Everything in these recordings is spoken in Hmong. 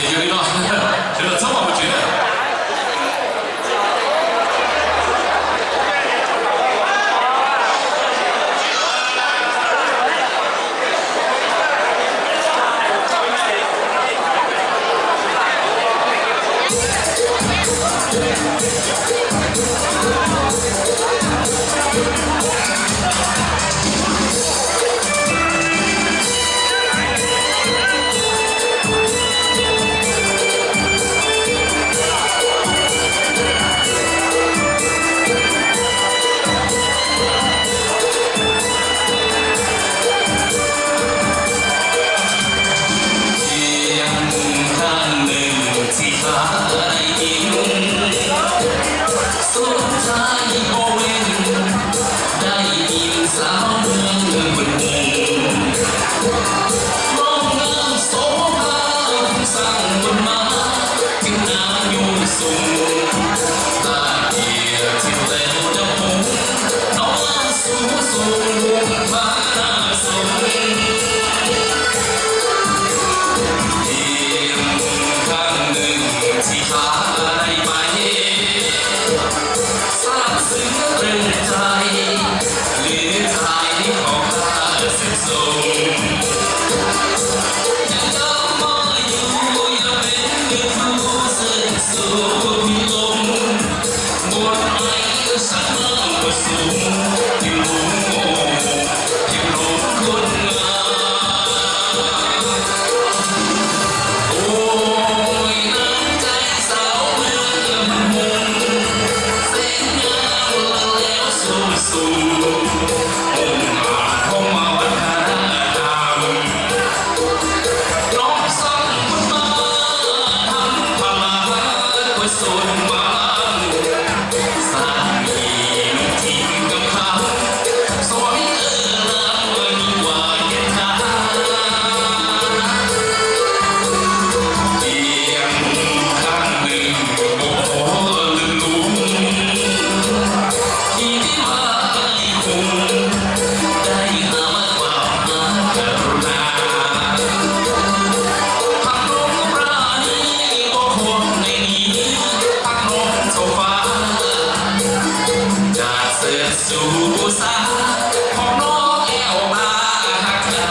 Yog li no, sawv daws txhob maj mus tsev na. Thiab mus kha nws txiv hla dai im, xub txhab ib pob leeg, dai im xav hnub nws npawg mus. Hlob Nkaj Xov Phaj xeem Npus Mas, ceeb nam nyuj xoom, tag kis txhij hle dab phoov, hnov xub xoom mus phaj na xoom. Thiab mus kha nws txiv hla dai pais, xav xwm qees ntshai, lwm ntshai qhov qab xeem Xoom. Yog cov poj yug yog peb nws tug xeem Xoom phim loos, npua ai sab npua xoom, phim loos, phim loos khuj na. Ua neej cai xav ua mus, xeeb nyab ua lawv xub xoom, ua mas hoob mas ua tag tag. Hlob Xab Npus Mas, Thab Pha Las, Kuaj Xub Mas, Xab Yim, Looj Thim, Kam Kham, Xov Ib, Laj Ua, Nyuj Ua, Yaj Thab, Tiaj Mus, Khab Nws, Npua Pov, Lwm Lus, Thib Tib Mas, Li Khoos, Dai Nas, Mas Kuam, Mas Ka Rus Nas, Phaj Noo, Paj Nis, Npua Qhuav, Nais Nis, Phaj Noo, Ntxhoo Fab, Cam Xwm, Xub Xab, Phoj Noo, Eo Npa, Haj Ka.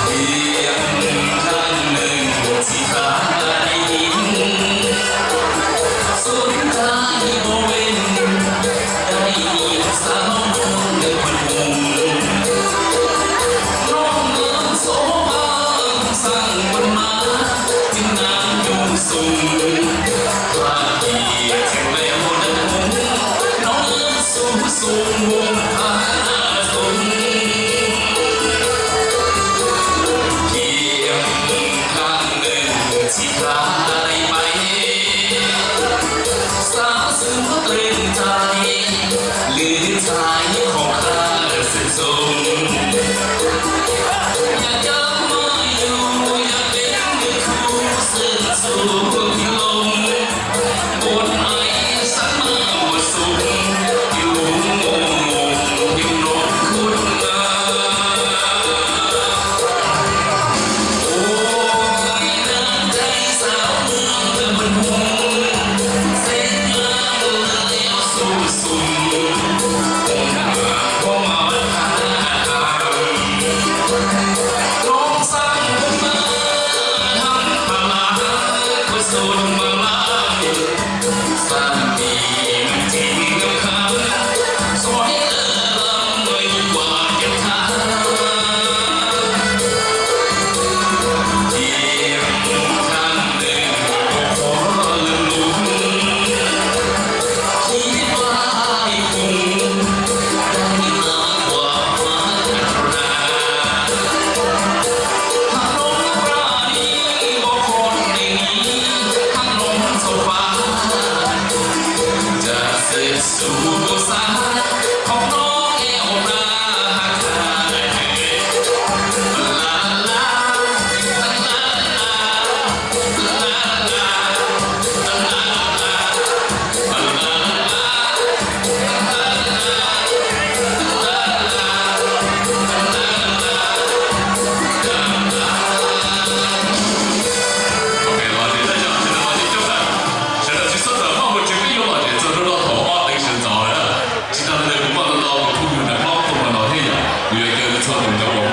Tiaj Mus, Khab Nws, Txiv Hla Dai Im, Xub Txhab Ib Pob Leeg, Dai Im xav hnub nws npawg mus. Hlob Nkaj Xov Phaj xeem Npus Mas, ceeb nam nyuj xoom, tag kis txhij hle dab phoov, hnov xub xoom mus phaj na xoom. Tiaj Mus, Khab Nws, Txiv Hla Dai Pais, xav xwm qees ntshai, lwm ntshai qhov qab xeem Xoom. Yog cov poj yug yog peb nws tug xeem Xoom phim loos, npua ai sab npua xoom, phim loos, phim loos khuj na. Ua neej cai xav ua mus, xeeb nyab ua lawv xub xoom, ua mas hoob mas ua tag tag. Txog ntawm no